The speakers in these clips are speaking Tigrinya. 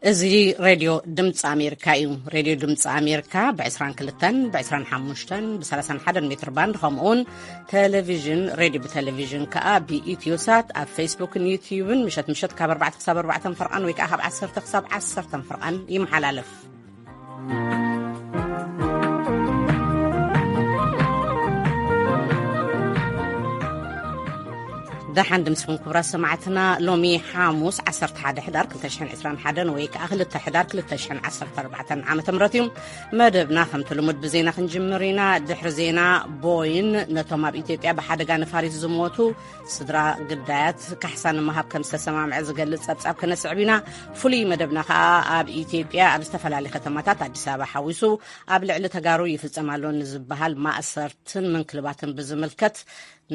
እዚ ሬድዮ ድምፂ ኣሜሪካ እዩ። ሬድዮ ድምፂ ኣሜሪካ ብ22፣ ብ25፣ ብ31 ሜትር ባንድ፣ ከምኡውን ቴሌቪዥን፣ ሬድዮ ብቴሌቪዥን ከኣ ብኢትዮሳት ኣብ ፌስቡክን ዩትዩብን ምሸት ምሸት ካብ ኣርባዕተ ክሳብ ኣርባዕተ ፈርቓን ወይ ከኣ ካብ ዓሰርተ ክሳብ ዓሰርተ ፈርቓን ይመሓላለፍ። ደሓን ድምስኹም ክቡራት ሰማዕትና። ሎሚ ሓሙስ ዓሰርተ ሓደ ሕዳር ክልተ ሽሕን ዕስራን ሓደን ወይ ከዓ ክልተ ሕዳር ክልተ ሽሕን ዓሰርተ ኣርባዕተን ዓመተ ምህረት እዩ። መደብና ከምቲ ልሙድ ብዜና ክንጅምር ኢና። ድሕሪ ዜና፣ ቦይን ነቶም ኣብ ኢትዮጵያ ብሓደጋ ነፋሪት ዝሞቱ ስድራ ግዳያት ካሕሳ ንምሃብ ከም ዝተሰማምዐ ዝገልጽ ጸብጻብ ከነስዕብ ኢና። ፍሉይ መደብና ከዓ ኣብ ኢትዮጵያ ኣብ ዝተፈላለዩ ከተማታት፣ ኣዲስ ኣበባ ሓዊሱ፣ ኣብ ልዕሊ ተጋሩ ይፍጸም ኣሎ ንዝበሃል ማእሰርትን ምንክልባትን ብዝምልከት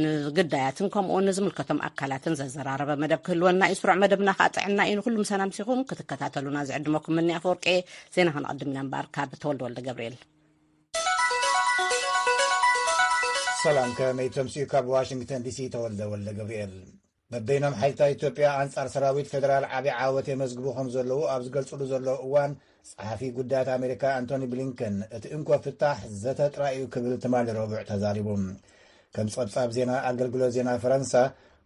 ንግዳያትን ከምኡ ንዝምልከቶም ኣካላትን ዘዘራረበ መደብ ክህልወና እዩ። ስሩዕ መደብና ከዓ ጥዕና እዩ። ንኩሉ ምሳና ምሲኹም ክትከታተሉና ዝዕድመኩም ምኒ ኣፈወርቂ። ዜና ከነቐድም ኢና እምበኣር ካብ ተወልደ ወልደ ገብርኤል። ሰላም፣ ከመይ ተምስዩ? ካብ ዋሽንግተን ዲሲ ተወልደ ወልደ ገብርኤል። በበይኖም ሓይልታት ኢትዮጵያ ኣንጻር ሰራዊት ፌደራል ዓቢ ዓወት የመዝግቡ ከም ዘለዉ ኣብ ዝገልጽሉ ዘለዉ እዋን፣ ጸሓፊ ጉዳያት ኣሜሪካ ኣንቶኒ ብሊንከን፣ እቲ እንኮ ፍታሕ ዘተ ጥራይ እዩ ክብል ትማሊ ረቡዕ ተዛሪቡ። ከም ጸብጻብ ዜና ኣገልግሎት ዜና ፈረንሳ፣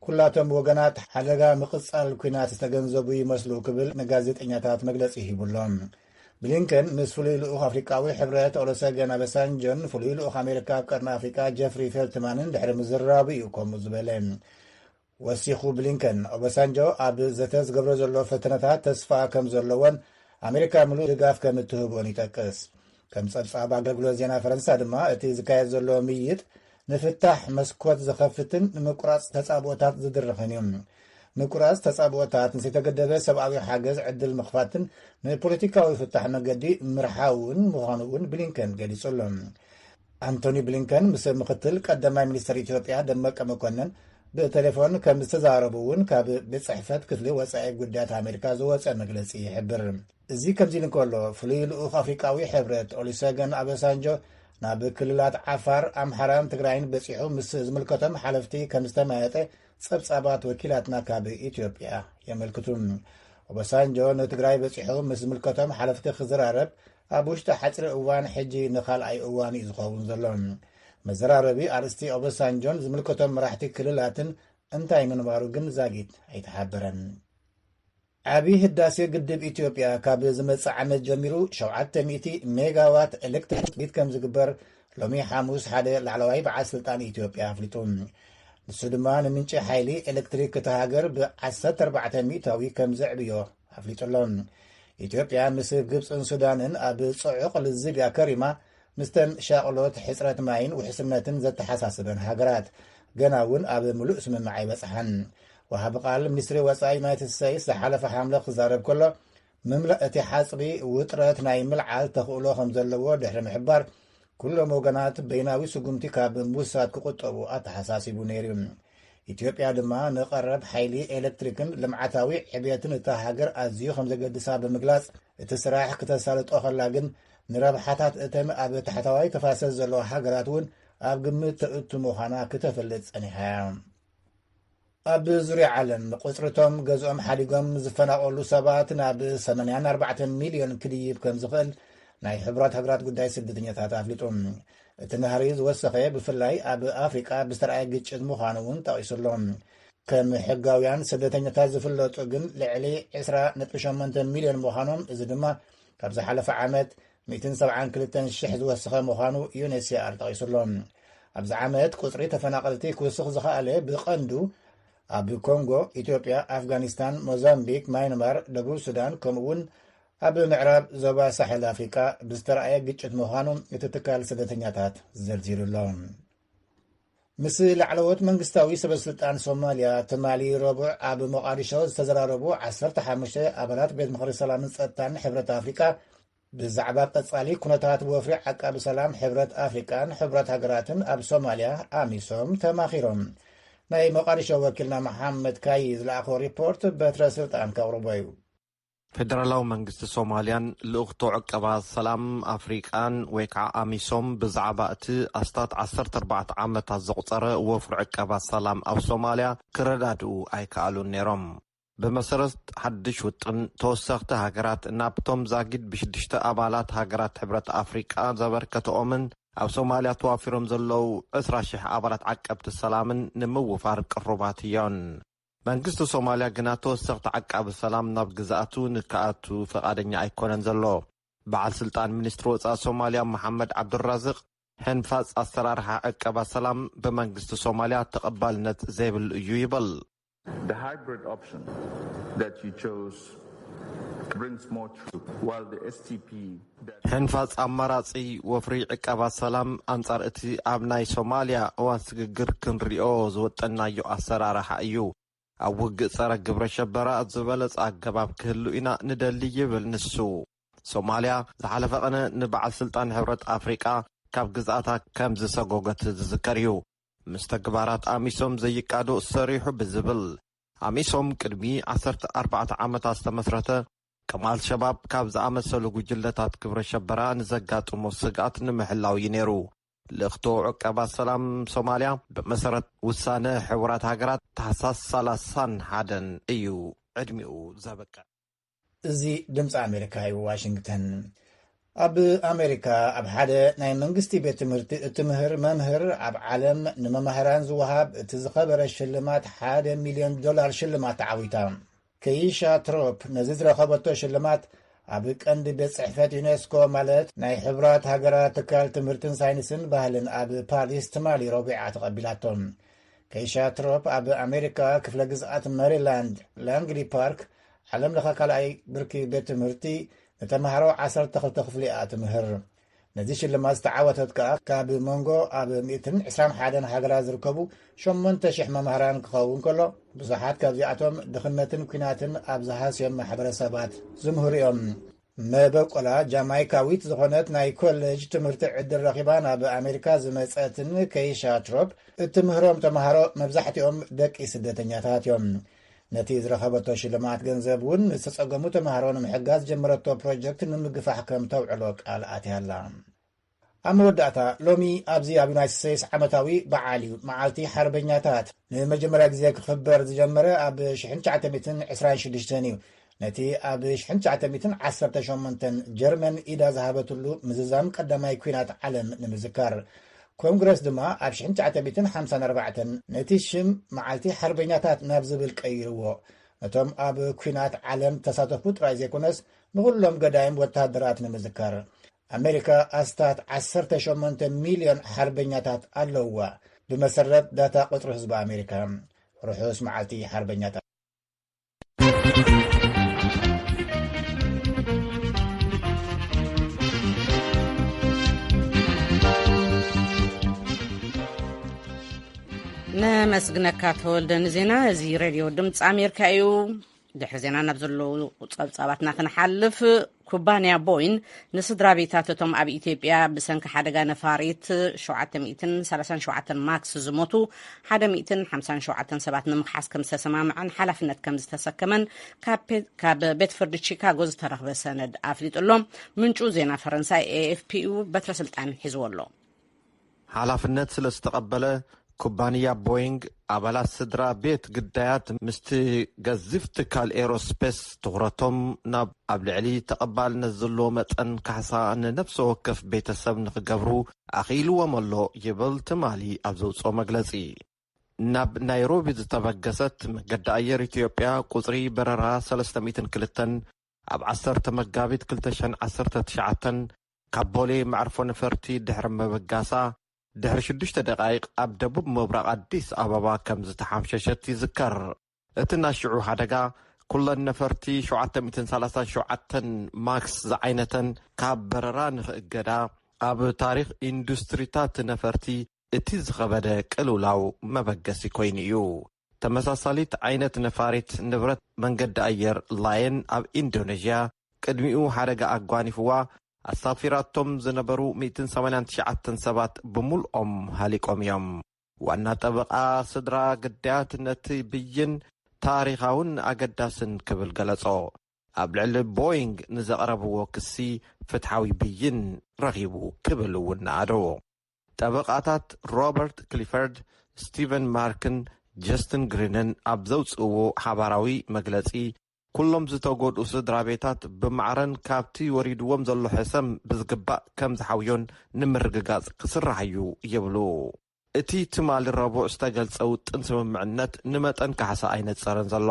ኩላቶም ወገናት ሓደጋ ምቕጻል ኲናት ዝተገንዘቡ ይመስሉ ክብል ንጋዜጠኛታት መግለጺ ሂቡሎም። ብሊንከን ምስ ፍሉይ ልኡኽ ኣፍሪቃዊ ሕብረት ኦሉሰገን ኣበሳንጆን ፍሉይ ልኡኽ ኣሜሪካ ኣብ ቀርኒ ኣፍሪቃ ጀፍሪ ፌልትማንን ድሕሪ ምዝራቡ እዩ ከምኡ ዝበለ። ወሲኹ ብሊንከን፣ ኦባሳንጆ ኣብ ዘተ ዝገብሮ ዘሎ ፈተነታት ተስፋ ከም ዘለዎን ኣሜሪካ ምሉእ ድጋፍ ከም እትህቦን ይጠቅስ። ከም ጸብጻብ ኣገልግሎት ዜና ፈረንሳ ድማ፣ እቲ ዝካየድ ዘሎ ምይይጥ ንፍታሕ መስኮት ዝኸፍትን ንምቁራጽ ተጻብኦታት ዝድርኽን እዩ። ምቁራጽ ተጻብኦታት ንዝተገደበ ሰብኣዊ ሓገዝ ዕድል ምኽፋትን ንፖለቲካዊ ፍታሕ መገዲ ምርሓውን ምዃኑ እውን ብሊንከን ገሊጹ ኣሎ። ኣንቶኒ ብሊንከን ምስ ምክትል ቀዳማይ ሚኒስትር ኢትዮጵያ ደመቀ መኮንን ብቴሌፎን ከም ዝተዛረቡ እውን ካብ ቤት ጽሕፈት ክፍሊ ወጻኢ ጉዳያት ኣሜሪካ ዝወጸ መግለጺ ይሕብር። እዚ ከምዚ ኢሉ እንከሎ፣ ፍሉይ ልኡኽ ኣፍሪቃዊ ሕብረት ኦሉሰገን ኣበሳንጆ ናብ ክልላት ዓፋር፣ ኣምሓራን ትግራይን በጺሑ ምስ ዝምልከቶም ሓለፍቲ ከም ዝተመያየጠ ጸብጻባት ወኪላትና ካብ ኢትዮጵያ የመልክቱ። ኦባሳንጆ ንትግራይ በጺሑ ምስ ዝምልከቶም ሓለፍቲ ክዘራረብ ኣብ ውሽጢ ሓጺር እዋን፣ ሕጂ ንኻልኣይ እዋን እዩ ዝኸውን ዘሎ። መዘራረቢ ኣርእስቲ ኦባሳንጆን ዝምልከቶም መራሕቲ ክልላትን እንታይ ምንባሩ ግን ዛጊት ኣይተሓበረን። ዓቢ ህዳሴ ግድብ ኢትዮጵያ ካብ ዝመጽእ ዓመት ጀሚሩ ሸውዓተ ሚእቲ ሜጋዋት ኤሌክትሪክ ትጽቢት ከም ዝግበር ሎሚ ሓሙስ ሓደ ላዕለዋይ በዓል ስልጣን ኢትዮጵያ ኣፍሊጡ። ንሱ ድማ ንምንጪ ሓይሊ ኤሌክትሪክ እታ ሃገር ብ14 ሚእታዊ ከም ዘዕብዮ ኣፍሊጡ ኣሎ። ኢትዮጵያ ምስ ግብጽን ሱዳንን ኣብ ጽዑቕ ልዝብ እያ ከሪማ፣ ምስተን ሻቕሎት ሕጽረት ማይን ውሕስነትን ዘተሓሳስበን ሃገራት ገና እውን ኣብ ምሉእ ስምምዕ ኣይበጽሓን። ወሃቢ ቃል ሚኒስትሪ ወጻኢ ዩናይትድ ስቴትስ ዝሓለፈ ሓምለ ክዛረብ ከሎ፣ ምምላእ እቲ ሓጽቢ ውጥረት ናይ ምልዓል ተኽእሎ ከም ዘለዎ ድሕሪ ምሕባር፣ ኩሎም ወገናት በይናዊ ስጉምቲ ካብ ምውሳድ ክቁጠቡ ኣተሓሳሲቡ ነይሩ እዩ። ኢትዮጵያ ድማ ንቐረብ ሓይሊ ኤሌክትሪክን ልምዓታዊ ዕብየትን እታ ሃገር ኣዝዩ ከም ዘገድሳ ብምግላጽ፣ እቲ ስራሕ ክተሳልጦ ከላ ግን ንረብሓታት እተን ኣብ ታሕተዋይ ተፋሰስ ዘለዋ ሃገራት እውን ኣብ ግምት ተእቱ ምዃና ክተፍልጥ ጸኒሓ እያ። ኣብ ዙርያ ዓለም፣ ቁጽሪ እቶም ገዝኦም ሓዲጎም ዝፈናቐሉ ሰባት ናብ ሰማንያን ኣርባዕተን ሚልዮን ክድይብ ከም ዝኽእል ናይ ሕቡራት ሃገራት ጉዳይ ስደተኛታት ኣፍሊጡ። እቲ ናህሪ ዝወሰኸ ብፍላይ ኣብ ኣፍሪቃ ብዝተረኣየ ግጭት ምዃኑ እውን ጠቒሱ ኣሎ። ከም ሕጋውያን ስደተኛታት ዝፍለጡ ግን ልዕሊ ዕስራ ነጥቢ ሸሞንተ ሚልዮን ምዃኖም፣ እዚ ድማ ካብ ዝሓለፈ ዓመት ሚእትን ሰብዓን ክልተን ሽሕ ዝወሰኸ ምዃኑ ዩኤንኤችሲኣር ጠቒሱ ኣሎ። ኣብዚ ዓመት ቁጽሪ ተፈናቐልቲ ክውስኽ ዝኸኣለ ብቐንዱ ኣብ ኮንጎ፣ ኢትዮጵያ፣ ኣፍጋኒስታን፣ ሞዛምቢክ፣ ማይንማር፣ ደቡብ ሱዳን፣ ከምኡ እውን ኣብ ምዕራብ ዞባ ሳሕል ኣፍሪቃ ብዝተረኣየ ግጭት ምዃኑ እቲ ትካል ስደተኛታት ዘርዚሩ ኣሎ። ምስ ላዕለዎት መንግስታዊ ሰበስልጣን ሶማልያ ትማሊ ረቡዕ ኣብ ሞቓዲሾ ዝተዘራረቡ ዓሰርተ ሓሙሽተ ኣባላት ቤት ምኽሪ ሰላምን ጸጥታን ሕብረት ኣፍሪቃ ብዛዕባ ቀጻሊ ኩነታት ወፍሪ ዓቃቢ ሰላም ሕብረት ኣፍሪቃን ሕቡራት ሃገራትን ኣብ ሶማልያ፣ ኣሚሶም፣ ተማኺሮም። ናይ ሞቓዲሾ ወኪልና መሓመድ ካይ ዝለኣኾ ሪፖርት በትረ ስልጣን ከቕርቦ እዩ። ፌደራላዊ መንግስቲ ሶማልያን ልኡኽቶ ዕቀባ ሰላም ኣፍሪቃን ወይ ከዓ ኣሚሶም ብዛዕባ እቲ ኣስታት ዓሰርተ ኣርባዕተ ዓመታት ዘቑጸረ ወፍሪ ዕቀባ ሰላም ኣብ ሶማልያ ክረዳድኡ ኣይከኣሉን ነይሮም። ብመሰረት ሓድሽ ውጥን፣ ተወሰኽቲ ሃገራት ናብቶም ዛጊድ ብሽዱሽተ ኣባላት ሃገራት ሕብረት ኣፍሪቃ ዘበርከተኦምን ኣብ ሶማልያ ተዋፊሮም ዘለዉ ዕስራ ሽሕ ኣባላት ዓቀብቲ ሰላምን ንምውፋር ቅሩባት እዮን። መንግስቲ ሶማልያ ግና ተወሰኽቲ ዓቃቢ ሰላም ናብ ግዝኣቱ ንክኣቱ ፈቓደኛ ኣይኮነን ዘሎ። በዓል ስልጣን ሚኒስትሪ ወጻኢ ሶማልያ መሓመድ ዓብዱራዝቅ፣ ሕንፋጽ ኣሰራርሓ ዕቀባ ሰላም ብመንግስቲ ሶማልያ ተቐባልነት ዘይብሉ እዩ ይብል። The hybrid option that you chose brings more truth, while the S T P that ሕንፋጽ ኣማራጺ ወፍሪ ዕቀባ ሰላም ኣንጻር እቲ ኣብ ናይ ሶማልያ እዋን ስግግር ክንሪኦ ዝወጠናዮ ኣሰራርሓ እዩ። ኣብ ውግእ ጸረ ግብረ ሸበራ ኣብ ዝበለጸ ኣገባብ ክህሉ ኢና ንደሊ ይብል ንሱ። ሶማልያ ዝሓለፈ ቀነ ንበዓል ስልጣን ሕብረት ኣፍሪቃ ካብ ግዝኣታ ከም ዝሰጎገት ዝዝከር እዩ። ምስ ተግባራት ኣሚሶም ዘይቃዶ ሰሪሑ ብዝብል፣ ኣሚሶም ቅድሚ ዓሰርተ ኣርባዕተ ዓመታት ዝተመስረተ፣ ከም ኣልሸባብ ካብ ዝኣመሰሉ ጉጅለታት ግብረ ሸበራ ንዘጋጥሞ ስግኣት ንምሕላው እዩ ነይሩ። ልእኽቶ ዕቀባ ሰላም ሶማልያ ብመሰረት ውሳነ ሕቡራት ሃገራት ታሕሳስ ሰላሳን ሓደን እዩ ዕድሚኡ ዘበቅዕ። እዚ ድምፂ ኣሜሪካ እዩ፣ ዋሽንግተን። ኣብ ኣሜሪካ ኣብ ሓደ ናይ መንግስቲ ቤት ትምህርቲ እትምህር መምህር ኣብ ዓለም ንመማህራን ዝወሃብ እቲ ዝኸበረ ሽልማት ሓደ ሚልዮን ዶላር ሽልማት ተዓዊታ። ከይሻ ትሮፕ ነዚ ዝረኸበቶ ሽልማት ኣብ ቀንዲ ቤት ጽሕፈት ዩኔስኮ፣ ማለት ናይ ሕቡራት ሃገራት ትካል ትምህርትን ሳይንስን ባህልን ኣብ ፓሪስ ትማሊ ረቡዓ ተቐቢላቶ። ከይሻ ትሮፕ ኣብ ኣሜሪካ ክፍለ ግዝኣት ሜሪላንድ ላንግሊ ፓርክ ዓለም ለኸ ካልኣይ ብርኪ ቤት ትምህርቲ ንተምሃሮ ዓሰርተ ክልተ ክፍሊ እያ ትምህር። ነዚ ሽልማት ዝተዓወተት ከኣ ካብ መንጎ ኣብ ሚእትን ዕስራን ሓደን ሃገራት ዝርከቡ ሸሞንተ ሽሕ መምህራን ክኸውን ከሎ፣ ብዙሓት ካብዚኣቶም ድኽነትን ኲናትን ኣብ ዝሃስዮም ማሕበረሰባት ዝምህሩ እዮም። መበቆላ ጃማይካዊት ዝኾነት ናይ ኮሌጅ ትምህርቲ ዕድል ረኺባ ናብ ኣሜሪካ ዝመጸትን ከይሻ ትሮፕ እትምህሮም ተምሃሮ መብዛሕትኦም ደቂ ስደተኛታት እዮም። ነቲ ዝረኸበቶ ሽልማት ገንዘብ እውን ንዝተጸገሙ ተምሃሮ ንምሕጋዝ ጀመረቶ ፕሮጀክት ንምግፋሕ ከም ተውዕሎ ቃል ኣትያ ኣላ። ኣብ መወዳእታ፣ ሎሚ ኣብዚ ኣብ ዩናይትድ ስቴትስ ዓመታዊ በዓል እዩ፣ መዓልቲ ሓርበኛታት። ንመጀመርያ ግዜ ክኽበር ዝጀመረ ኣብ ሽሕን ትሽዓተ ሚእትን ዕስራን ሽዱሽተን እዩ። ነቲ ኣብ ሽሕን ትሽዓተ ሚእትን ዓሰርተ ሸሞንተን ጀርመን ኢዳ ዝሃበትሉ ምዝዛም ቀዳማይ ኲናት ዓለም ንምዝካር። ኮንግረስ ድማ ኣብ ሽሕን ትሽዓተ ሚእትን ሓምሳን ኣርባዕተን ነቲ ሽም መዓልቲ ሓርበኛታት ናብ ዝብል ቀይርዎ። ነቶም ኣብ ኲናት ዓለም ተሳተፉ ጥራይ ዘይኮነስ፣ ንኹሎም ገዳይም ወተሃደራት ንምዝካር። ኣሜሪካ ኣስታት ዓሰርተ ሸሞንተ ሚልዮን ሓርበኛታት ኣለውዋ፣ ብመሰረት ዳታ ቁጽሪ ህዝቢ ኣሜሪካ። ርሑስ መዓልቲ ሓርበኛታት። ነመስግነካ ተወልደ ንዜና። እዚ ሬድዮ ድምፂ ኣሜሪካ እዩ። ድሕሪ ዜና ናብ ዘለዉ ጸብጻባትና ክንሓልፍ፣ ኩባንያ ቦይን ንስድራ ቤታት እቶም ኣብ ኢትዮጵያ ብሰንኪ ሓደጋ ነፋሪት ሸውዓተ ሚእትን ሰላሳን ሸውዓተን ማክስ ዝሞቱ ሓደ ሚእትን ሓምሳን ሸውዓተን ሰባት ንምኽሓስ ከም ዝተሰማምዐን ሓላፍነት ከም ዝተሰከመን ካብ ፔ-፣ ካብ ቤት ፍርዲ ቺካጎ ዝተረኽበ ሰነድ ኣፍሊጡ ኣሎ። ምንጩ ዜና ፈረንሳይ ኤ ኤፍ ፒ እዩ። በትረ ስልጣን ሒዝዎ ኣሎ። ሓላፍነት ስለ ዝተቐበለ፣ ኩባንያ ቦይንግ ኣባላት ስድራ ቤት ግዳያት ምስቲ ገዚፍ ትካል ኤሮስፔስ ትኹረቶም ናብ ኣብ ልዕሊ ተቐባልነት ዘለዎ መጠን ካሕሳ ንነፍሲ ወከፍ ቤተሰብ ንኽገብሩ ኣኽኢልዎም ኣሎ ይብል ትማሊ ኣብ ዘውፅኦ መግለፂ። ናብ ናይሮቢ ዝተበገሰት መገዲ ኣየር ኢትዮጵያ ቁፅሪ በረራ ሰለስተ ሚእትን ክልተን ኣብ ዓሰርተ መጋቢት ክልተ ሽሕን ዓሰርተ ትሽዓተን ካብ ቦሌ መዕርፎ ነፈርቲ ድሕሪ ምብጋሳ፣ ድሕሪ ሽዱሽተ ደቓይቕ ኣብ ደቡብ ምብራቕ ኣዲስ ኣበባ ከም ዝተሓምሸሸት ይዝከር። እቲ ናይ ሽዑ ሓደጋ፣ ኩለን ነፈርቲ ሸውዓተ ሚእትን ሰላሳን ሸውዓተን ማክስ ዝዓይነተን ካብ በረራ ንኽእገዳ፣ ኣብ ታሪኽ ኢንዱስትሪታት ነፈርቲ እቲ ዝኸበደ ቅልውላው መበገሲ ኮይኑ እዩ። ተመሳሳሊት ዓይነት ነፋሪት ንብረት መንገዲ ኣየር ላየን ኣብ ኢንዶኔዥያ ቅድሚኡ ሓደጋ ኣጓኒፍዋ፣ ኣሳፊራቶም ዝነበሩ ሚእትን ሰማንያን ትሽዓተን ሰባት ብምልኦም ሃሊቆም እዮም። ዋና ጠበቓ ስድራ ግዳያት ነቲ ብይን ታሪኻውን ኣገዳስን ክብል ገለጾ። ኣብ ልዕሊ ቦይንግ ንዘቕረብዎ ክሲ ፍትሓዊ ብይን ረኺቡ ክብል እውን ነኣዶ። ጠበቓታት ሮበርት ክሊፈርድ፣ ስቲቨን ማርክን ጀስትን ግሪንን ኣብ ዘውፅእዎ ሓባራዊ መግለፂ፣ ኩሎም ዝተጎድኡ ስድራ ቤታት ብማዕረን ካብቲ ወሪድዎም ዘሎ ሕሰም ብዝግባእ ከም ዝሓውዮን ንምርግጋጽ ክስራሕ እዩ ይብሉ። እቲ ትማሊ ረቡዕ ዝተገልጸ ውጥን ስምምዕነት ንመጠን ካሕሳ ኣይነጸረን ዘሎ።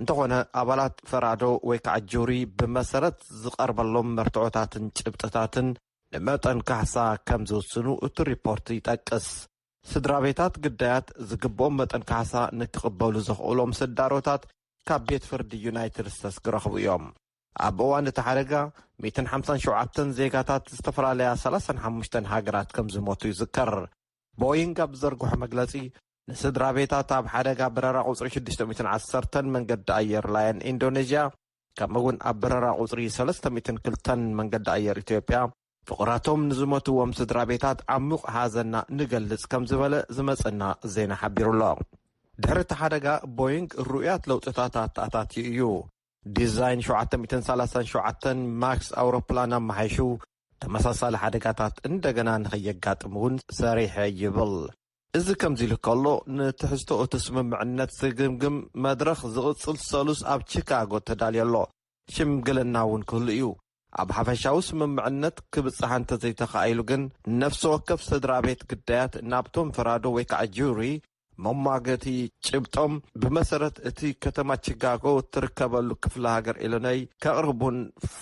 እንተኾነ ኣባላት ፈራዶ ወይ ከዓ ጁሪ ብመሰረት ዝቐርበሎም መርትዖታትን ጭብጥታትን ንመጠን ካሕሳ ከም ዝውስኑ እቲ ሪፖርት ይጠቅስ። ስድራ ቤታት ግዳያት ዝግብኦም መጠን ካሕሳ ንክቕበሉ ዘኽእሎም ስዳሮታት ካብ ቤት ፍርዲ ዩናይትድ ስቴትስ ክረኽቡ እዮም። ኣብ እዋን እቲ ሓደጋ ሚእትን ሓምሳን ሸውዓተን ዜጋታት ዝተፈላለያ ሰላሳን ሓሙሽተን ሃገራት ከም ዝሞቱ ይዝከር። ቦይንግ ኣብ ዝዘርግሖ መግለጺ፣ ንስድራ ቤታት ኣብ ሓደጋ በረራ ቁጽሪ ሽዱሽተ ሚእትን ዓሰርተን መንገዲ ኣየር ላየን ኢንዶኔዥያ፣ ከምኡ እውን ኣብ በረራ ቁጽሪ ሰለስተ ሚእትን ክልተን መንገዲ ኣየር ኢትዮጵያ፣ ፍቑራቶም ንዝሞትዎም ስድራ ቤታት ዓሙቕ ሓዘና ንገልጽ ከም ዝበለ ዝመጸና ዜና ሓቢሩ ኣሎ። ድሕሪ እቲ ሓደጋ፣ ቦይንግ ርኡያት ለውጥታት ኣተኣታትዩ እዩ። ዲዛይን ሸውዓተ ሚእትን ሰላሳን ሸውዓተን ማክስ ኣውሮፕላን ኣመሓይሹ፣ ተመሳሳሊ ሓደጋታት እንደገና ንኸየጋጥም እውን ሰሪሐ ይብል። እዚ ከምዚ ኢሉ ከሎ፣ ንትሕዝቶ እቲ ስምምዕነት ዝግምግም መድረኽ ዝቕጽል ሰሉስ ኣብ ቺካጎ ተዳልዮ ኣሎ። ሽምግልና እውን ክህሉ እዩ። ኣብ ሓፈሻዊ ስምምዕነት ክብጽሓ እንተዘይተኻኢሉ ግን፣ ነፍሲ ወከፍ ስድራ ቤት ግዳያት ናብቶም ፈራዶ ወይ ከዓ ጁሪ መሟገቲ ጭብጦም ብመሰረት እቲ ከተማ ቺካጎ እትርከበሉ ክፍለ ሃገር ኢሎኖይ ከቕርቡን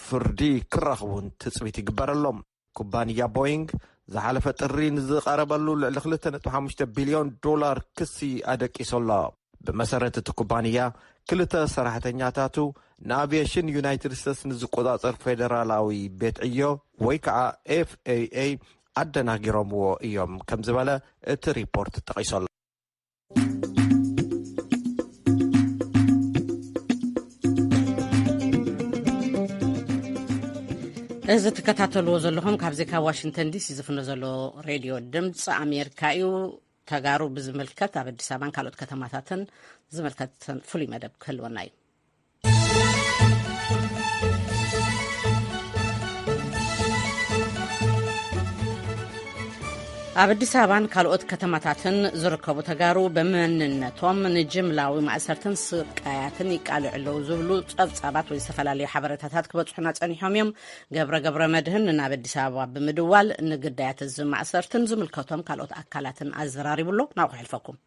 ፍርዲ ክረኽቡን ትጽቢት ይግበረሎም። ኩባንያ ቦይንግ ዝሓለፈ ጥሪ ንዝቐረበሉ ልዕሊ ክልተ ነጥቢ ሓሙሽተ ቢልዮን ዶላር ክሲ ኣደቂሱ ኣሎ። ብመሰረት እቲ ኩባንያ፣ ክልተ ሰራሕተኛታቱ ንኣቪየሽን ዩናይትድ ስቴትስ ንዝቆጻጸር ፌደራላዊ ቤት ዕዮ ወይ ከዓ ኤፍ ኤ ኤ ኣደናጊሮምዎ እዮም ከም ዝበለ እቲ ሪፖርት ጠቒሱ ኣሎ። እዚ ትከታተልዎ ዘለኹም ካብዚ ካብ ዋሽንግተን ዲሲ ዝፍኖ ዘሎ ሬድዮ ድምፂ ኣሜሪካ እዩ። ተጋሩ ብዝምልከት ኣብ ኣዲስ ኣበባን ካልኦት ከተማታትን ዝምልከት ፍሉይ መደብ ክህልወና እዩ። ኣብ ኣዲስ ኣበባን ካልኦት ከተማታትን ዝርከቡ ተጋሩ ብመንነቶም ንጅምላዊ ማእሰርትን ስቃያትን ይቃልዑ ኣለዉ ዝብሉ ጸብጻባት ወይ ዝተፈላለዩ ሓበሬታታት ክበጽሑና ጸኒሖም እዮም። ገብረ ገብረ መድህን ናብ ኣዲስ ኣበባ ብምድዋል ንግዳያት እዚ ማእሰርትን ዝምልከቶም ካልኦት ኣካላትን ኣዘራሪቡ ኣሎ። ናብኡ ክሕልፈኩም።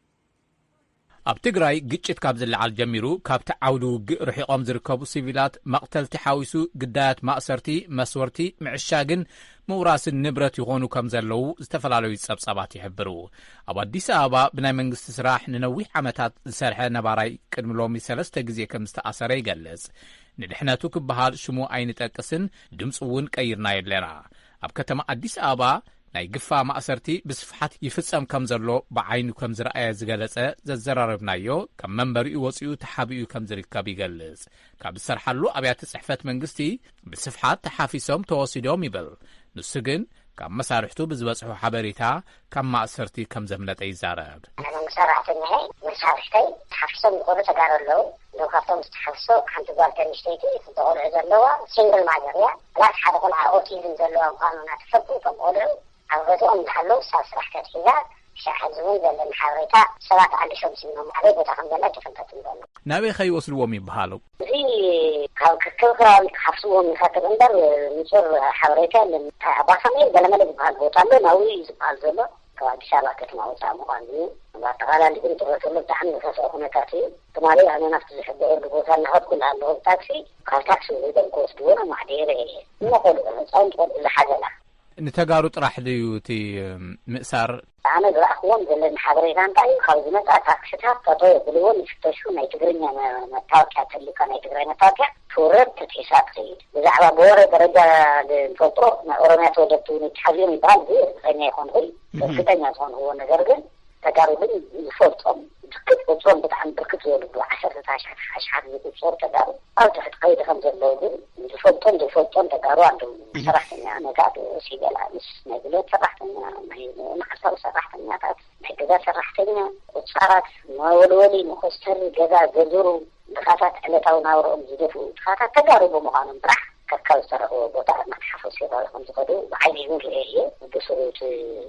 ኣብ ትግራይ ግጭት ካብ ዝለዓል ጀሚሩ፣ ካብቲ ዓውዲ ውግእ ርሒቖም ዝርከቡ ሲቪላት መቕተልቲ ሓዊሱ፣ ግዳያት ማእሰርቲ፣ መስወርቲ፣ ምዕሻግን ምውራስን ንብረት ይኾኑ ከም ዘለዉ ዝተፈላለዩ ጸብጻባት ይሕብሩ። ኣብ ኣዲስ ኣበባ ብናይ መንግስቲ ስራሕ ንነዊሕ ዓመታት ዝሰርሐ ነባራይ ቅድሚ ሎሚ ሰለስተ ግዜ ከም ዝተኣሰረ ይገልጽ። ንድሕነቱ ክበሃል ሽሙ ኣይንጠቅስን፣ ድምፁ እውን ቀይርናዮ ኣለና። ኣብ ከተማ ኣዲስ ኣበባ ናይ ግፋ ማእሰርቲ ብስፍሓት ይፍጸም ከም ዘሎ ብዓይኑ ከም ዝረኣየ ዝገለጸ ዘዘራረብናዮ፣ ካብ መንበሪኡ ወጺኡ ተሓቢኡ ከም ዝርከብ ይገልጽ። ካብ ዝሰርሓሉ ኣብያተ ጽሕፈት መንግስቲ ብስፍሓት ተሓፊሶም ተወሲዶም ይብል። ንሱ ግን ካብ መሳርሕቱ ብዝበጽሖ ሓበሬታ ካብ ማእሰርቲ ከም ዘምለጠ ይዛረብ። ኣነ ሰራሕተኛ እየ። መሳርሕተይ ተሓፊሶም ዝኾኑ ተጋሩ ኣለዉ። እዞም ካብቶም ዝተሓፍሶ ሓንቲ ጓል ተንሽተይቲ ክልተ ቆልዑ ዘለዋ ሲንግል ማዘር እያ። ፕላስ ሓደ ቆልዓ ኦቲዝም ዘለዋ ምዃኑ እናተፈልኩ እቶም ቆልዑ ኣብ ገዝኦም እንዳሃለዉ ሳብ ስራሕ ተትሒዛ ክሻዕ ሕዚ እውን ዘለኒ ሓበሬታ ሰባት ኣሊሾም ሲኖም ኣበይ ቦታ ከም ዘላ ኣይተፈልጠትን ዘሎ። ናበይ ከይወስድዎም ይበሃሉ? እዚ ካብ ክክብ ከባቢ ክሓፍስዎም ይኸትል እምበር ንጹር ሓበሬታ የለን። ኣባሳሜን ገለመለ ዝበሃል ቦታ ኣሎ፣ ናብኡ እዩ ዝበሃል ዘሎ። ካብ ኣዲስ ኣበባ ከተማ ወፃእ ምዃኑ እዩ። ብኣጠቓላሊ ግን ትረተሉ ብጣዕሚ ዝኸፍአ ኩነታት እዩ። ትማሊ ኣነ ናብቲ ዝሕበረሉ ቦታ እናኸድኩ እናሃለኹ ብታክሲ ካብ ታክሲ ውሪዶም ክወስድዎ ናብ ማሕደረ እየ። እሞ ቆልዑ ህፃውንቲ ቆልዑ ዝሓዘላ። ንተጋሩ ጥራሕ ድዩ እቲ ምእሳር? ኣነ ዝረኣኽዎም ዘለኒ ሓበሬታ እንታይ እዩ? ካብ ዝመፃ ታክስታት ጠጠው የብልዎን ይፍተሹ። ናይ ትግርኛ መ- መታወቂያ ተልካ ናይ ትግራይ መታወቂያ ትውረድ ተትሒሳ ትኸይድ። ብዛዕባ ብወረ ደረጃ ዝፈልጦ ናይ ኦሮሚያ ተወለድቲ እውን ይተሓዝዮም ይበሃል። እዚ እርግፀኛ ይኾንኹይ እርግጠኛ ዝኾንኽዎ ነገር ግን ተጋሩ ግን ዝፈልጦም ብርክት ቁፅሮም ብጣዕሚ ብርክት ዝበሉ ብዓሰርተታት ኣሽሓት ዝቁፀሩ ተጋሩ ኣብ ትሕቲ ቀይዲ ከም ዘለዉ ግን ዝፈልጦም ዘይፈልጦም ተጋሩ ኣለዉ። ሰራሕተኛ ነጋዶ፣ ሲቪል ኣምስ፣ ናይ ጉልበት ሰራሕተኛ፣ ናይ መዓልታዊ ሰራሕተኛታት፣ ናይ ገዛ ሰራሕተኛ፣ ቁፃራት፣ መወልወሊ፣ መኮስተሪ፣ ገዛ ዘዝሩ፣ ድኻታት ዕለታዊ ናብርኦም ዝደፍኡ ድኻታት ተጋሩ ብምዃኖም ጥራሕ ከካብ ዝተረኽቦ ቦታ እናተሓፈሱ ይረኣዩ ከም ዝኸዱ ብዓይኒ እውን ርእየ እየ። ስሩቱ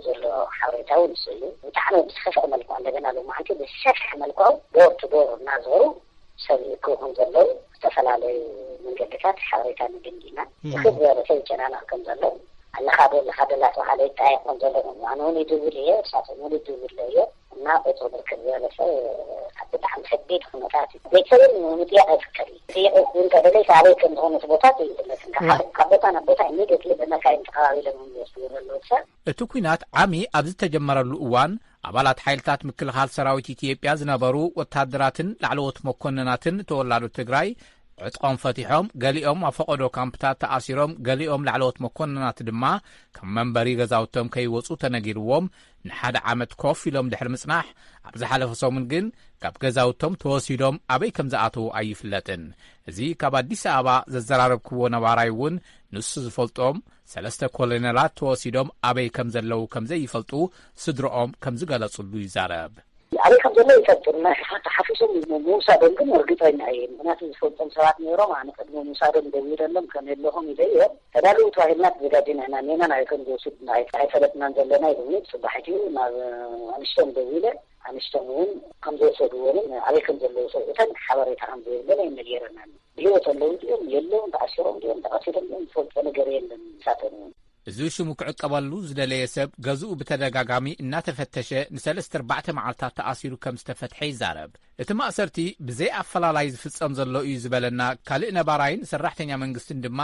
ዘሎ ሓበሬታ እውን ንሱ እዩ። ብጣዕሚ ብዝኸፍአ መልክዑ፣ እንደገና ሎማዓንቲ ብዝሰፍሐ መልክዑ ዶር ቱ ዶር እናዞሩ ሰብ ይእክቡ ከም ዘለዉ፣ ዝተፈላለዩ መንገድታት ሓበሬታ ንግንዲና። ብክብ ዝበለ ሰብ ይጨናነቕ ከም ዘሎ፣ ኣለኻ ዶ ኣለኻ ዶ እናተባሃለ ይጠየቕ ከም ዘሎ፣ ኣነ እውን ይድውል እየ፣ እሳቶም እውን ይድውል እየ። እና ቁፅሩ ብርክብ ዝበለ ሰብ ኣብ ብጣዕሚ ከቢድ ኩነታት እዩ። ቤተሰብን ንምጥያቕ ኣይፍቀድ እዩ። ጥይቕ እውን ተደለይ ኣበይ ከም ዝኾነ እቲ ቦታ ይፍለጥ። ካብ ቦታ ናብ ቦታ ኢሚዲየትሊ ብመካይን ተኸባቢሎም እዮም ዝወስድዎ ዘለዉ ሰብ። እቲ ኲናት ዓሚ ኣብ ዝተጀመረሉ እዋን፣ ኣባላት ሓይልታት ምክልኻል ሰራዊት ኢትዮጵያ ዝነበሩ ወታደራትን ላዕለዎት መኮንናትን ተወላዶ ትግራይ ዕጥቆም ፈቲሖም፣ ገሊኦም ኣብ ፈቐዶ ካምፕታት ተኣሲሮም፣ ገሊኦም ላዕለዎት መኮንናት ድማ ካብ መንበሪ ገዛውቶም ከይወጹ ተነጊርዎም ንሓደ ዓመት ኮፍ ኢሎም ድሕሪ ምጽናሕ፣ ኣብ ዝሓለፈ ሰሙን ግን ካብ ገዛውቶም ተወሲዶም ኣበይ ከም ዝኣተዉ ኣይፍለጥን። እዚ ካብ ኣዲስ ኣበባ ዘዘራረብክዎ ነባራይ እውን ንሱ ዝፈልጦም ሰለስተ ኮሎኔላት ተወሲዶም ኣበይ ከም ዘለዉ ከም ዘይፈልጡ ስድርኦም ከም ዝገለጹሉ ይዛረብ። ኣበይ ከም ዘሎ ይፈልጡ፣ ተሓፊሶም ምውሳዶም ግን እርግጠኛ እየ። ምክንያቱ ዝፈልጦም ሰባት ነይሮም፣ ኣነ ቅድሚ ምውሳዶም ደዊለሎም ከም የለኹም ኢለ እየ። ተዳልዉ ተባሂልና ተዘጋጅና ኢና፣ ኔና ናይ ከም ዝወስድ ኣይፈለጥናን ዘለና ኢሉኒ። ጽባሒት እዩ ናብ ኣንሽቶም ደዊለ፣ ኣንሽቶም እውን ከም ዝወሰድዎምን ኣበይ ከም ዘለዉ ሰብኡተን ሓበሬታ ከም ዘይብለን ኣይነገረናን። ብህይወት ኣለዉ ድዮም የለውን፣ ተኣሲሮም ድዮም ተቐቲሎም ድዮም ዝፈልጦ ነገር የለን። ንሳቶም እውን እዚ ሽሙ ክዕቀበሉ ዝደለየ ሰብ ገዝኡ ብተደጋጋሚ እናተፈተሸ ንሰለስተ ኣርባዕተ መዓልታት ተኣሲሩ ከም ዝተፈትሐ ይዛረብ። እቲ ማእሰርቲ ብዘይ ኣፈላላይ ዝፍጸም ዘሎ እዩ ዝበለና ካልእ ነባራይን ሰራሕተኛ መንግስትን ድማ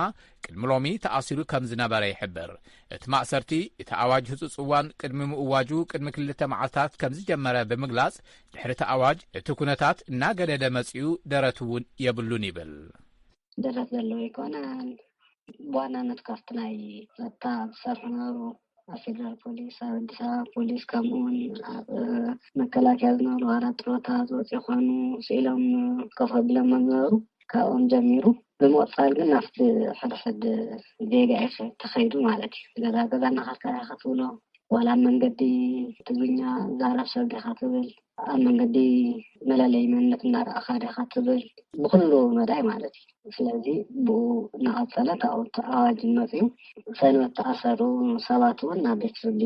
ቅድሚ ሎሚ ተኣሲሩ ከም ዝነበረ ይሕብር። እቲ ማእሰርቲ እቲ ኣዋጅ ህጹጽ እዋን ቅድሚ ምእዋጁ ቅድሚ ክልተ መዓልታት ከም ዝጀመረ ብምግላጽ፣ ድሕሪ እቲ ኣዋጅ እቲ ኩነታት እናገደደ መጺኡ ደረት እውን የብሉን ይብል። ደረት ዘለዎ ኣይኮነን። ብዋናነት ካብቲ ናይ ጸጥታ ዝሰርሑ ነበሩ፣ ኣብ ፌደራል ፖሊስ፣ ኣብ ኣዲስ ኣበባ ፖሊስ፣ ከምኡ እውን ኣብ መከላከያ ዝነበሩ ኣባላት ጥሮታ ዝወፁ ይኾኑ፣ ስኢሎም ኮፍ ኣቢሎሞም ዝነበሩ። ካብኦም ጀሚሩ ብምቕፃል ግን ናብቲ ሕድሕድ ዜጋ እዩ ተኸይዱ ማለት እዩ። ገዛ ገዛ እናኸድካ ኢኻ ትብሎ፣ ዋላ ኣብ መንገዲ ትግርኛ ዝዛረብ ሰብ ዲኻ ትብል፣ ኣብ መንገዲ መለለዪ መንነት እናረኣኻ ዲኻ ትብል፣ ብኹሉ መዳይ ማለት እዩ። ስለዚ ብኡ እናቐፀለ እቲ ኣዋጅ መፅዩ፣ ሰንበት ተኣሰሩ ሰባት እውን ናብ ቤት ፍርዲ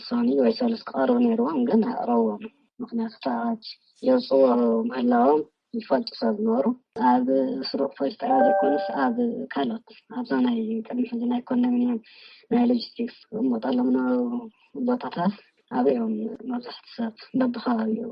ሰኑይ ወይ ሰሉስ ክቐርቡ ነይርዎም፣ ግን ኣቕረብዎም። ምኽንያቱ እቲ ኣዋጅ የውፅዎ ምህላዎም ይፈልጡ ሰብ ነበሩ። ኣብ ስሩዕ ፖሊስ ጣብያ ዘይኮነስ ኣብ ካልኦት ኣብዛ ናይ ቅድሚ ሕዚ ናይ ኮንዶሚንየም ናይ ሎጂስቲክስ ዝቕመጠሎም ነበሩ ቦታታት ኣብኦም መብዛሕቲ ሰብ በብኸባቢኡ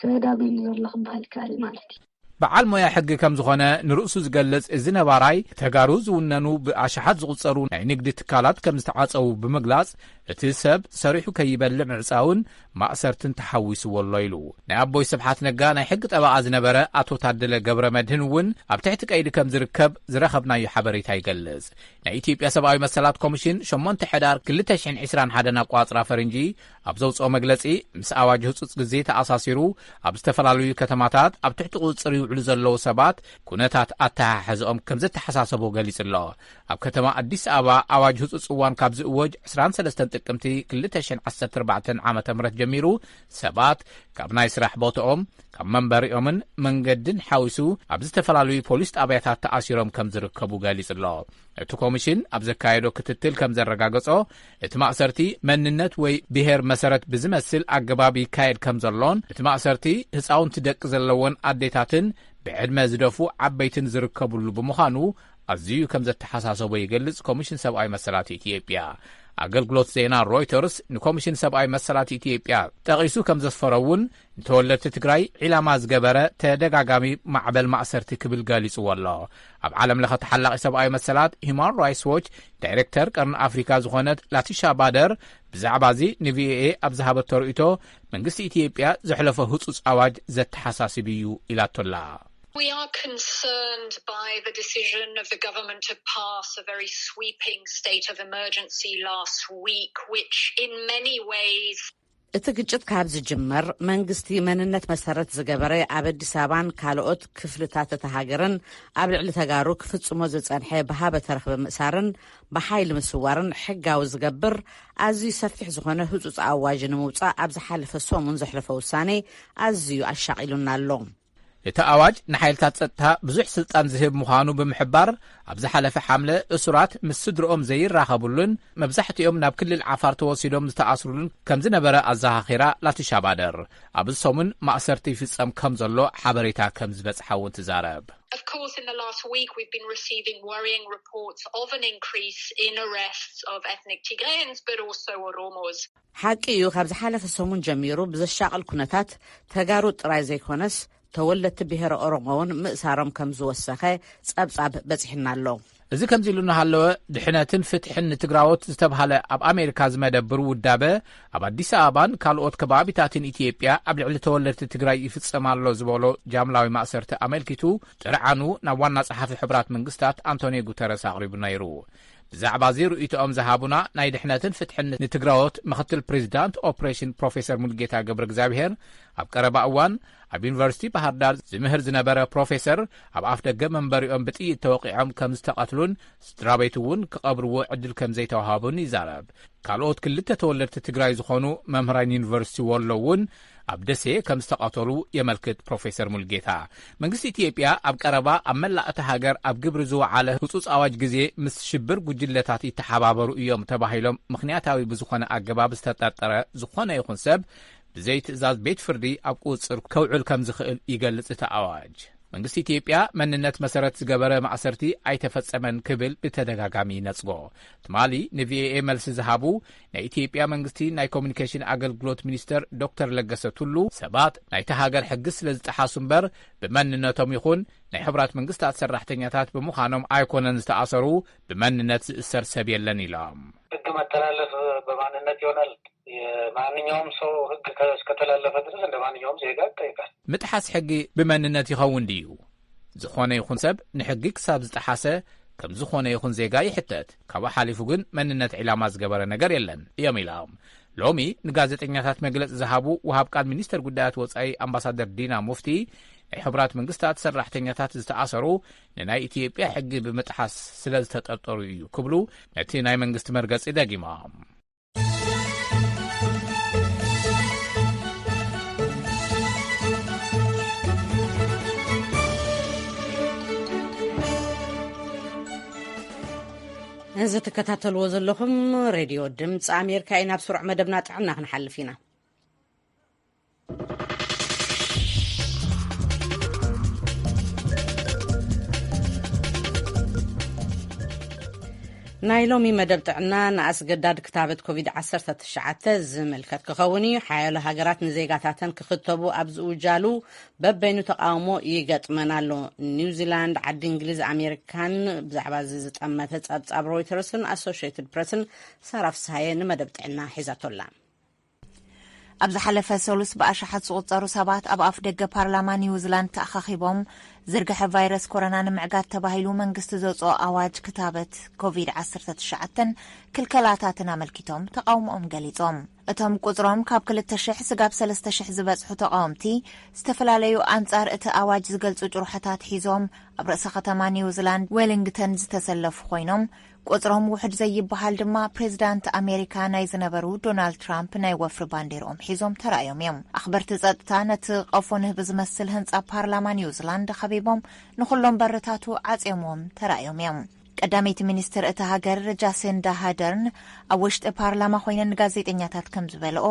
ተዳጒኑ ዘሎ ክበሃል ይከኣል እዩ ማለት እዩ። በዓል ሞያ ሕጊ ከም ዝኾነ ንርእሱ ዝገልጽ እዚ ነባራይ፣ ተጋሩ ዝውነኑ ብኣሽሓት ዝቑጸሩ ናይ ንግዲ ትካላት ከም ዝተዓጸዉ ብምግላጽ፣ እቲ ሰብ ሰሪሑ ከይበልዕ ምዕጻውን ማእሰርትን ተሓዊስዎ ኣሎ ኢሉ። ናይ ኣቦይ ስብሓት ነጋ ናይ ሕጊ ጠበቓ ዝነበረ ኣቶ ታደለ ገብረ መድህን እውን ኣብ ትሕቲ ቀይዲ ከም ዝርከብ ዝረኸብናዮ ሓበሬታ ይገልጽ። ናይ ኢትዮጵያ ሰብኣዊ መሰላት ኮሚሽን ሸሞንተ ሕዳር ክልተ ሽሕን ዕስራን ሓደን ኣቋጽራ ፈረንጂ ኣብ ዘውጽኦ መግለጺ፣ ምስ ኣዋጅ ህጹጽ ግዜ ተኣሳሲሩ ኣብ ዝተፈላለዩ ከተማታት ኣብ ትሕቲ ቁጽጽር ይውዕሉ ዘለዉ ሰባት ኩነታት ኣተሓሕዝኦም ከም ዘተሓሳሰቦ ገሊጹ ኣሎ። ኣብ ከተማ ኣዲስ ኣበባ ኣዋጅ ህጹጽ እዋን ካብ ዝእወጅ ዕስራን ሰለስተን ጥቅምቲ ክልተ ሽሕን ዓሰርተ ኣርባዕተን ዓመተ ምህረት ጀሚሩ ሰባት ካብ ናይ ስራሕ ቦታኦም፣ ካብ መንበሪኦምን መንገድን ሓዊሱ ኣብ ዝተፈላለዩ ፖሊስ ጣብያታት ተኣሲሮም ከም ዝርከቡ ገሊጹ ኣሎ። እቲ ኮሚሽን ኣብ ዘካየዶ ክትትል ከም ዘረጋገጾ፣ እቲ ማእሰርቲ መንነት ወይ ብሄር መሰረት ብዝመስል ኣገባብ ይካየድ ከም ዘሎን፣ እቲ ማእሰርቲ ህፃውንቲ ደቂ ዘለዎን ኣዴታትን ብዕድመ ዝደፉ ዓበይትን ዝርከብሉ ብምዃኑ ኣዝዩ ከም ዘተሓሳሰቦ ይገልጽ ኮሚሽን ሰብኣዊ መሰላት ኢትዮጵያ። ኣገልግሎት ዜና ሮይተርስ ንኮሚሽን ሰብኣዊ መሰላት ኢትዮጵያ ጠቒሱ ከም ዘስፈሮ እውን፣ ንተወለድቲ ትግራይ ዒላማ ዝገበረ ተደጋጋሚ ማዕበል ማእሰርቲ ክብል ገሊጽዎ ኣሎ። ኣብ ዓለም ለኸ ተሓላቒ ሰብኣዊ መሰላት ሂዩማን ራይትስ ዎች ዳይሬክተር ቀርኒ ኣፍሪካ ዝኾነት ላቲሻ ባደር ብዛዕባ እዚ ንቪኦኤ ኣብ ዝሃበቶ ርእይቶ፣ መንግስቲ ኢትዮጵያ ዘሕለፎ ህጹጽ ኣዋጅ ዘተሓሳስብ እዩ ኢላቶ ኣላ። We are concerned by the decision of the government to pass a very sweeping state of emergency last week, which in many ways እቲ ግጭት ካብ ዝጅመር፣ መንግስቲ መንነት መሰረት ዝገበረ ኣብ ኣዲስ ኣበባን ካልኦት ክፍልታት እታ ሃገርን ኣብ ልዕሊ ተጋሩ ክፍጽሞ ዝጸንሐ ብሃበ ተረኽበ ምእሳርን ብሓይሊ ምስዋርን ሕጋዊ ዝገብር ኣዝዩ ሰፊሕ ዝኾነ ህጹጽ ኣዋጅ ንምውጻእ ኣብ ዝሓለፈ ሰሙን ዘሕለፎ ውሳኔ ኣዝዩ ኣሻቒሉና ኣሎ። እቲ ኣዋጅ ንሓይልታት ጸጥታ ብዙሕ ስልጣን ዝህብ ምዃኑ ብምሕባር፣ ኣብ ዝሓለፈ ሓምለ እሱራት ምስ ስድርኦም ዘይራኸቡሉን መብዛሕትኦም ናብ ክልል ዓፋር ተወሲዶም ዝተኣስሩሉን ከም ዝነበረ ኣዘኻኺራ ላቲሻ ባደር። ኣብዚ ሰሙን ማእሰርቲ ይፍጸም ከም ዘሎ ሓበሬታ ከም ዝበጽሓ እውን ትዛረብ። Of course, in the last week, we've been receiving worrying reports of an increase in arrests of ethnic Tigrayans, but also Oromos. ሓቂ እዩ፣ ካብ ዝሓለፈ ሰሙን ጀሚሩ ብዘሻቕል ኩነታት ተጋሩ ጥራይ ዘይኮነስ ተወለድቲ ብሄረ ኦሮሞ እውን ምእሳሮም ከም ዝወሰኸ ጸብጻብ በጺሕና ኣሎ። እዚ ከምዚ ኢሉ እናሃለወ፣ ድሕነትን ፍትሕን ንትግራዎት ዝተብሃለ ኣብ ኣሜሪካ ዝመደብር ውዳበ፣ ኣብ ኣዲስ ኣበባን ካልኦት ከባቢታትን ኢትዮጵያ ኣብ ልዕሊ ተወለድቲ ትግራይ ይፍጸም ኣሎ ዝበሎ ጃምላዊ ማእሰርቲ ኣመልኪቱ ጥርዓኑ ናብ ዋና ጸሓፊ ሕቡራት መንግስታት ኣንቶኒዮ ጉተረስ ኣቕሪቡ ነይሩ። ብዛዕባ እዚ ርእይቶኦም ዝሃቡና ናይ ድሕነትን ፍትሕን ንትግራዎት ምኽትል ፕሬዚዳንት ኦፕሬሽን ፕሮፌሰር ሙሉጌታ ገብረ እግዚኣብሔር፣ ኣብ ቀረባ እዋን ኣብ ዩኒቨርሲቲ ባህር ዳር ዝምህር ዝነበረ ፕሮፌሰር፣ ኣብ ኣፍ ደገ መንበሪኦም ብጥይት ተወቒዖም ከም ዝተቐትሉን ስድራ ቤት እውን ክቐብርዎ ዕድል ከም ዘይተዋሃቡን ይዛረብ። ካልኦት ክልተ ተወለድቲ ትግራይ ዝኾኑ መምህራን ዩኒቨርሲቲ ወሎ እውን ኣብ ደሴ ከም ዝተቐተሉ የመልክት ፕሮፌሰር ሙልጌታ። መንግስቲ ኢትዮጵያ ኣብ ቀረባ ኣብ መላእ እታ ሃገር ኣብ ግብሪ ዝወዓለ ህጹጽ ኣዋጅ ግዜ ምስ ሽብር ጉጅለታት ይተሓባበሩ እዮም ተባሂሎም ምኽንያታዊ ብዝኾነ ኣገባብ ዝተጠርጠረ ዝኾነ ይኹን ሰብ ብዘይ ትእዛዝ ቤት ፍርዲ ኣብ ቁጽጽር ከውዕል ከም ዝኽእል ይገልጽ እቲ ኣዋጅ። መንግስቲ ኢትዮጵያ መንነት መሰረት ዝገበረ ማእሰርቲ ኣይተፈጸመን ክብል ብተደጋጋሚ ይነጽጎ። ትማሊ ንቪኦኤ መልሲ ዝሃቡ ናይ ኢትዮጵያ መንግስቲ ናይ ኮሚኒኬሽን ኣገልግሎት ሚኒስተር ዶክተር ለገሰ ቱሉ፣ ሰባት ናይታ ሃገር ሕጊ ስለ ዝጠሓሱ እምበር ብመንነቶም ይኹን ናይ ሕቡራት መንግስታት ሰራሕተኛታት ብምዃኖም ኣይኮነን ዝተኣሰሩ፣ ብመንነት ዝእሰር ሰብ የለን ኢሎም። ሕግ መተላለፍ በማንነት ይሆናል። የማንኛውም ሰው ሕግ ከ-፣ እስከተላለፈ ድረስ እንደ ማንኛውም ዜጋ ይጠይቃል። ምጥሓስ ሕጊ ብመንነት ይኸውን ድዩ? ዝኾነ ይኹን ሰብ ንሕጊ ክሳብ ዝጠሓሰ ከም ዝኾነ ይኹን ዜጋ ይሕተት። ካብኡ ሓሊፉ ግን መንነት ዒላማ ዝገበረ ነገር የለን እዮም ኢሎም። ሎሚ ንጋዜጠኛታት መግለጺ ዝሃቡ ወሃብ ቃል ሚኒስተር ጉዳያት ወጻኢ ኣምባሳደር ዲና ሙፍቲ፣ ናይ ሕቡራት መንግስታት ሰራሕተኛታት ዝተኣሰሩ ንናይ ኢትዮጵያ ሕጊ ብምጥሓስ ስለ ዝተጠርጠሩ እዩ ክብሉ ነቲ ናይ መንግስቲ መርገጺ ደጊሞም። እዚ ትከታተልዎ ዘለኹም ሬድዮ ድምፂ ኣሜሪካ እዩ። ናብ ስሩዕ መደብና ጥዕና ክንሓልፍ ኢና። ናይ ሎሚ መደብ ጥዕና ንኣስገዳድ ክታበት ኮቪድ ዓሰርተ ትሽዓተ ዝምልከት ክኸውን እዩ። ሓያሎ ሃገራት ንዜጋታተን ክኽተቡ ኣብ ዝውጃሉ በበይኑ ተቃውሞ ይገጥመን ኣሎ። ኒውዚላንድ፣ ዓዲ እንግሊዝ፣ ኣሜሪካን ብዛዕባ እዚ ዝጠመተ ጸብጻብ ሮይተርስን ኣሶሽየትድ ፕረስን ሳራ ፍስሃየ ንመደብ ጥዕና ሒዛቶላ። ኣብ ዝሓለፈ ሰሉስ ብኣሽሓት ዝቑጸሩ ሰባት ኣብ ኣፍ ደገ ፓርላማ ኒውዚላንድ ተኣኻኺቦም፣ ዝርግሐ ቫይረስ ኮሮና ንምዕጋት ተባሂሉ መንግስቲ ዘውጽኦ ኣዋጅ ክታበት ኮቪድ ዓሰርተ ትሽዓተን ክልከላታትን ኣመልኪቶም ተቓውሞኦም ገሊጾም። እቶም ቁጽሮም ካብ ክልተ ሽሕ ስጋብ ሰለስተ ሽሕ ዝበጽሑ ተቓወምቲ፣ ዝተፈላለዩ ኣንጻር እቲ ኣዋጅ ዝገልጹ ጭርሖታት ሒዞም ኣብ ርእሰ ከተማ ኒውዚላንድ ዌሊንግተን ዝተሰለፉ ኮይኖም፣ ቁጽሮም ውሑድ ዘይበሃል ድማ ፕሬዚዳንት ኣሜሪካ ናይ ዝነበሩ ዶናልድ ትራምፕ ናይ ወፍሪ ባንዴርኦም ሒዞም ተራእዮም እዮም። ኣኽበርቲ ጸጥታ ነቲ ቀፎ ንህቢ ዝመስል ህንጻ ፓርላማ ኒውዚላንድ ከቢቦም ንኹሎም በርታቱ ዓጽዮምዎም ተራእዮም እዮም። ቀዳመይቲ ሚኒስትር እታ ሃገር ጃሲንዳ ሃደርን ኣብ ውሽጢ ፓርላማ ኮይነን ንጋዜጠኛታት ከም ዝበልኦ፣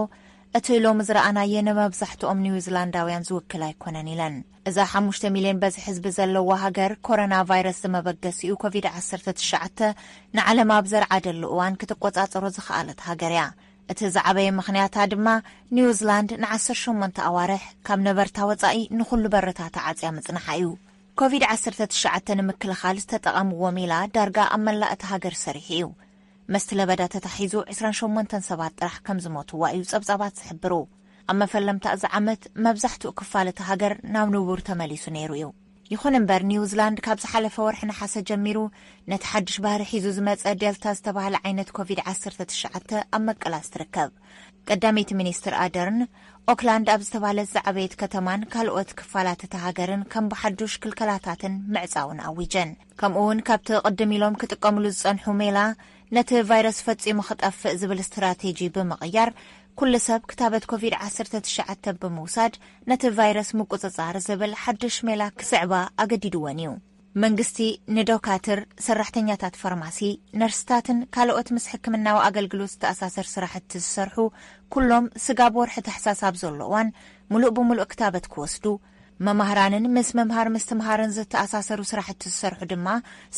እቲ ሎሚ ዝረኣናዮ ንመብዛሕትኦም ኒውዚላንዳውያን ዝውክል ኣይኮነን ኢለን። እዛ ሓሙሽተ ሚልዮን በዝሒ ህዝቢ ዘለዋ ሃገር፣ ኮሮና ቫይረስ ዝመበገሲኡ ኮቪድ ዓሰርተ ትሽዓተ ንዓለም ኣብ ዘርዓደሉ እዋን ክትቆጻጸሮ ዝኸኣለት ሃገር እያ። እቲ ዝዓበየ ምኽንያታ ድማ ኒውዚላንድ ንዓሰርተ ሸሞንተ ኣዋርሕ ካብ ነበርታ ወጻኢ ንኹሉ በርታ ተዓጽያ ምጽንሓ እዩ። ኮቪድ ዓሰርተ ትሽዓተ ንምክልኻል ዝተጠቐምዎ ሜላ ዳርጋ ኣብ መላእ እታ ሃገር ሰሪሑ እዩ። መስቲ ለበዳ ተታሒዙ ዕስራን ሸሞንተን ሰባት ጥራሕ ከም ዝሞትዋ እዩ ጸብጻባት ዝሕብሩ። ኣብ መፈለምታ እዚ ዓመት መብዛሕትኡ ክፋል እታ ሃገር ናብ ንቡር ተመሊሱ ነይሩ እዩ። ይኹን እምበር ኒውዚላንድ ካብ ዝሓለፈ ወርሒ ነሓሰ ጀሚሩ ነቲ ሓድሽ ባህሪ ሒዙ ዝመጸ ዴልታ ዝተባህለ ዓይነት ኮቪድ ዓሰርተ ትሽዓተ ኣብ መቀላስ ትርከብ። ቀዳመይቲ ሚኒስትር ኣደርን ኦክላንድ ኣብ ዝተባህለት ዝዓበየት ከተማን ካልኦት ክፋላት እታ ሃገርን ከም ብሓዱሽ ክልከላታትን ምዕጻውን ኣዊጀን። ከምኡ እውን ካብቲ ቅድም ኢሎም ክጥቀምሉ ዝጸንሑ ሜላ ነቲ ቫይረስ ፈጺሙ ክጠፍእ ዝብል ስትራቴጂ ብምቕያር፣ ኩሉ ሰብ ክታበት ኮቪድ ዓሰርተ ትሽዓተ ብምውሳድ ነቲ ቫይረስ ምቁጽጻር ዝብል ሓድሽ ሜላ ክስዕባ ኣገዲድወን እዩ። መንግስቲ ንዶካትር፣ ሰራሕተኛታት ፋርማሲ፣ ነርስታትን ካልኦት ምስ ሕክምናዊ ኣገልግሎት ዝተኣሳሰር ስራሕቲ ዝሰርሑ ኩሎም ስጋብ ወርሒ ታሕሳስ ኣብ ዘሎ እዋን ምሉእ ብምሉእ ክታበት ክወስዱ፣ መማህራንን ምስ ምምሃር ምስትምሃርን ዝተኣሳሰሩ ስራሕቲ ዝሰርሑ ድማ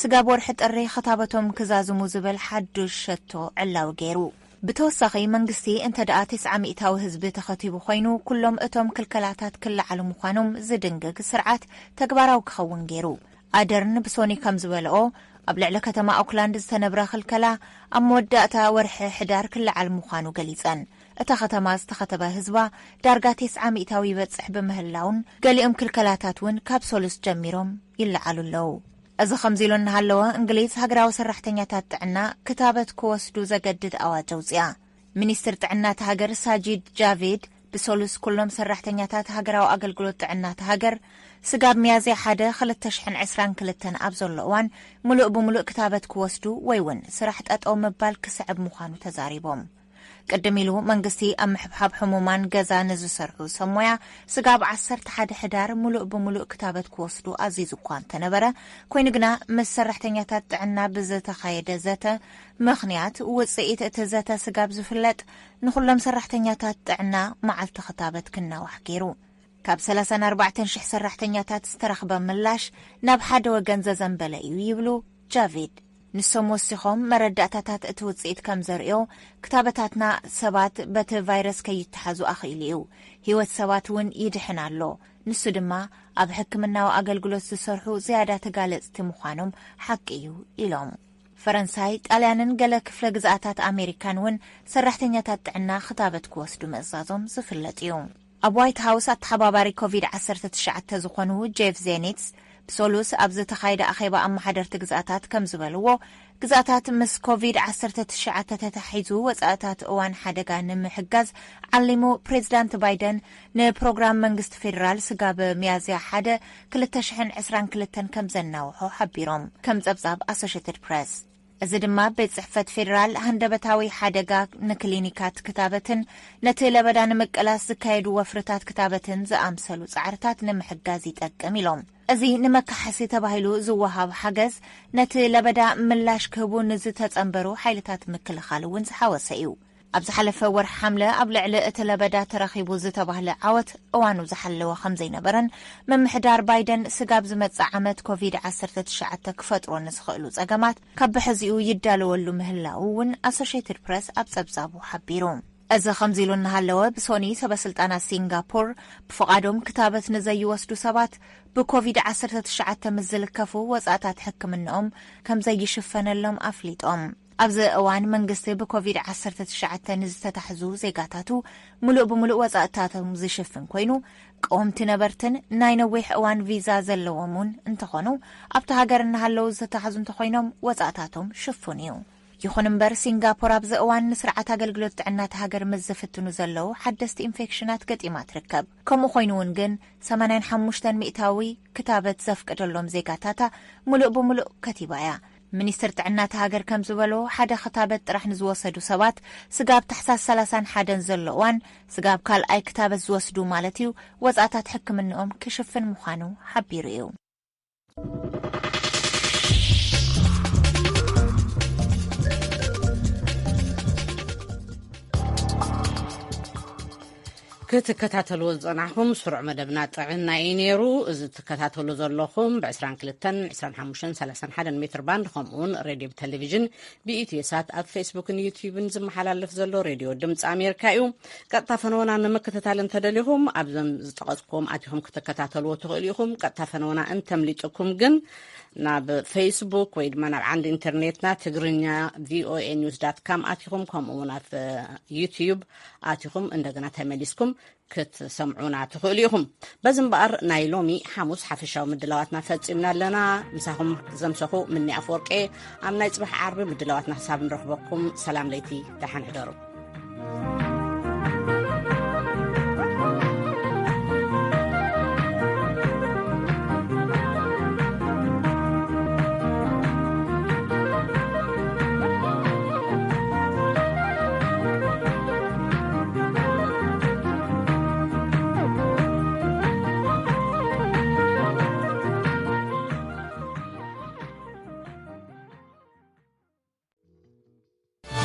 ስጋብ ወርሒ ጥሪ ክታበቶም ክዛዝሙ ዝብል ሓዱሽ ሸቶ ዕላዊ ገይሩ። ብተወሳኺ መንግስቲ እንተ ደኣ ተስዓ ሚእታዊ ህዝቢ ተኸቲቡ ኮይኑ ኩሎም እቶም ክልከላታት ክለዓሉ ምዃኖም ዝድንግግ ስርዓት ተግባራዊ ክኸውን ገይሩ። ኣደርን ብሶኒ ከም ዝበልኦ፣ ኣብ ልዕሊ ከተማ ኦክላንድ ዝተነብረ ክልከላ ኣብ መወዳእታ ወርሒ ሕዳር ክለዓል ምዃኑ ገሊጸን። እታ ከተማ ዝተኸተበ ህዝባ ዳርጋ ተስዓ ሚእታዊ ይበጽሕ ብምህላውን ገሊኦም ክልከላታት እውን ካብ ሶሉስ ጀሚሮም ይለዓሉ ኣለዉ። እዚ ከምዚ ኢሉ እናሃለወ፣ እንግሊዝ ሃገራዊ ሰራሕተኛታት ጥዕና ክታበት ክወስዱ ዘገድድ ኣዋጅ ኣውጽኣ። ሚኒስትር ጥዕና እታ ሃገር ሳጂድ ጃቪድ ብሶሉስ ኩሎም ሰራሕተኛታት ሃገራዊ ኣገልግሎት ጥዕና እታ ሃገር ስጋብ ሚያዝያ ሓደ ክልተ ሽሕን ዕስራን ክልተን ኣብ ዘሎ እዋን ምሉእ ብምሉእ ክታበት ክወስዱ ወይ እውን ስራሕ ጠጠው ምባል ክስዕብ ምዃኑ ተዛሪቦም። ቅድም ኢሉ መንግስቲ ኣብ ምሕብሓብ ሕሙማን ገዛ ንዝሰርሑ ሰብ ሞያ ስጋብ ዓሰርተ ሓደ ሕዳር ምሉእ ብምሉእ ክታበት ክወስዱ ኣዚዙ እኳ እንተነበረ፣ ኮይኑ ግና ምስ ሰራሕተኛታት ጥዕና ብዝተኻየደ ዘተ ምኽንያት ውጽኢት እቲ ዘተ ስጋብ ዝፍለጥ ንኹሎም ሰራሕተኛታት ጥዕና መዓልቲ ክታበት ክናዋሕ ገይሩ። ካብ ሰላሳን ኣርባዕተን ሽሕ ሰራሕተኛታት ዝተረኽበ ምላሽ ናብ ሓደ ወገን ዘዘንበለ እዩ ይብሉ ጃቪድ። ንሶም ወሲኾም፣ መረዳእታታት እቲ ውጽኢት ከም ዘርእዮ፣ ክታበታትና ሰባት በቲ ቫይረስ ከይተሓዙ ኣኽኢሉ እዩ። ህይወት ሰባት እውን ይድሕን ኣሎ። ንሱ ድማ ኣብ ሕክምናዊ ኣገልግሎት ዝሰርሑ ዝያዳ ተጋለጽቲ ምዃኖም ሓቂ እዩ ኢሎም። ፈረንሳይ፣ ጣልያንን ገለ ክፍለ ግዝኣታት ኣሜሪካን እውን ሰራሕተኛታት ጥዕና ክታበት ክወስዱ ምእዛዞም ዝፍለጥ እዩ። ኣብ ዋይት ሃውስ ኣተሓባባሪ ኮቪድ ዓሰርተ ትሽዓተ ዝኾኑ ጄፍ ዜኒትስ ብሶሉስ ኣብ ዝተኻየደ ኣኼባ ኣመሓደርቲ ግዝኣታት ከም ዝበልዎ፣ ግዝኣታት ምስ ኮቪድ ዓሰርተ ትሽዓተ ተታሒዙ ወጻእታት እዋን ሓደጋ ንምሕጋዝ ዓሊሙ ፕሬዚዳንት ባይደን ንፕሮግራም መንግስቲ ፌዴራል ስጋብ ሚያዝያ ሓደ ክልተ ሽሕን ዕስራን ክልተን ከም ዘናውሖ ሓቢሮም፣ ከም ጸብጻብ ኣሶሼትድ ፕሬስ። እዚ ድማ ቤት ጽሕፈት ፌዴራል ሃንደበታዊ ሓደጋ ንክሊኒካት ክታበትን ነቲ ለበዳ ንምቅላስ ዝካየዱ ወፍርታት ክታበትን ዝኣምሰሉ ጻዕርታት ንምሕጋዝ ይጠቅም ኢሎም። እዚ ንመካሓሲ ተባሂሉ ዝወሃብ ሓገዝ ነቲ ለበዳ ምላሽ ክህቡ ንዝተጸንበሩ ሓይልታት ምክልኻል እውን ዝሓወሰ እዩ። ኣብ ዝሓለፈ ወርሒ ሓምለ ኣብ ልዕሊ እቲ ለበዳ ተረኺቡ ዝተባህለ ዓወት እዋኑ ዝሓለወ ከም ዘይነበረን፣ ምምሕዳር ባይደን ስጋብ ዝመጽእ ዓመት ኮቪድ ዓሰርተ ትሽዓተ ክፈጥሮ ንዝኽእሉ ጸገማት ካብ ብሕዚኡ ይዳለወሉ ምህላዉ እውን ኣሶሼትድ ፕረስ ኣብ ጸብጻቡ ሓቢሩ። እዚ ከምዚ ኢሉ እናሃለወ፣ ብሶኒ ሰበ ስልጣናት ሲንጋፖር ብፍቓዶም ክታበት ንዘይወስዱ ሰባት ብኮቪድ ዓሰርተ ትሽዓተ ምስ ዝልከፉ ወጻእታት ሕክምናኦም ከም ዘይሽፈነሎም ኣፍሊጦም። ኣብዚ እዋን መንግስቲ ብኮቪድ ዓሰርተ ትሽዓተ ንዝተታሕዙ ዜጋታቱ ምሉእ ብምሉእ ወጻእታቶም ዝሽፍን ኮይኑ፣ ቀወምቲ ነበርትን ናይ ነዊሕ እዋን ቪዛ ዘለዎም እውን እንተኾኑ፣ ኣብቲ ሃገር እናሃለዉ ዝተታሕዙ እንተኾይኖም ወጻእታቶም ሽፉን እዩ። ይኹን እምበር፣ ሲንጋፖር ኣብዚ እዋን ንስርዓት ኣገልግሎት ጥዕና እታ ሃገር ምስ ዝፍትኑ ዘለዉ ሓደስቲ ኢንፌክሽናት ገጢማ ትርከብ። ከምኡ ኮይኑ እውን ግን፣ ሰማንያን ሓሙሽተን ሚእታዊ ክታበት ዘፍቀደሎም ዜጋታታ ምሉእ ብምሉእ ከቲባ እያ። ሚኒስትር ጥዕና እታ ሃገር ከም ዝበሎ፣ ሓደ ክታበት ጥራሕ ንዝወሰዱ ሰባት ስጋብ ታሕሳስ ሰላሳን ሓደን ዘሎ እዋን፣ ስጋብ ካልኣይ ክታበት ዝወስዱ ማለት እዩ፣ ወጻእታት ሕክምንኦም ክሽፍን ምዃኑ ሓቢሩ እዩ። ክትከታተልዎ ዝጸናሕኩም ስሩዕ መደብና ጥዕና እዩ ነይሩ። እዚ ትከታተሉ ዘለኹም ብ ዕስራን ክልተን፣ ዕስራን ሓሙሽተን፣ ሰላሳን ሓደን ሜትር ባንድ፣ ከምኡ እውን ሬድዮ ብቴሌቪዥን ብኢትዮ ሳት ኣብ ፌስቡክን ዩትዩብን ዝመሓላለፍ ዘሎ ሬድዮ ድምፂ ኣሜሪካ እዩ። ቀጥታ ፈነወና ንምክትታል እንተደሊኹም ኣብዞም ዝጠቐስኩም ኣቲኹም ክትከታተልዎ ትኽእሉ ኢኹም። ቀጥታ ፈነወና እንተምሊጥኩም ግን ናብ ፌስቡክ ወይ ድማ ናብ ዓንዲ ኢንተርኔትና ትግርኛ ቪኦኤ ኒውስ ዳት ካም ኣቲኹም፣ ከምኡ እውን ኣብ ዩትዩብ ኣቲኹም እንደገና ተመሊስኩም ክትሰምዑና ትኽእሉ ኢኹም። በዚ እምበኣር ናይ ሎሚ ሓሙስ ሓፈሻዊ ምድላዋትና ፈጺምና ኣለና። ምሳኹም ዘምሰኹ ምኒ ኣፈወርቄ። ኣብ ናይ ጽባሕ ዓርቢ ምድላዋትና ክሳብ ንረኽበኩም ሰላም ለይቲ፣ ደሓን ሕደሩ።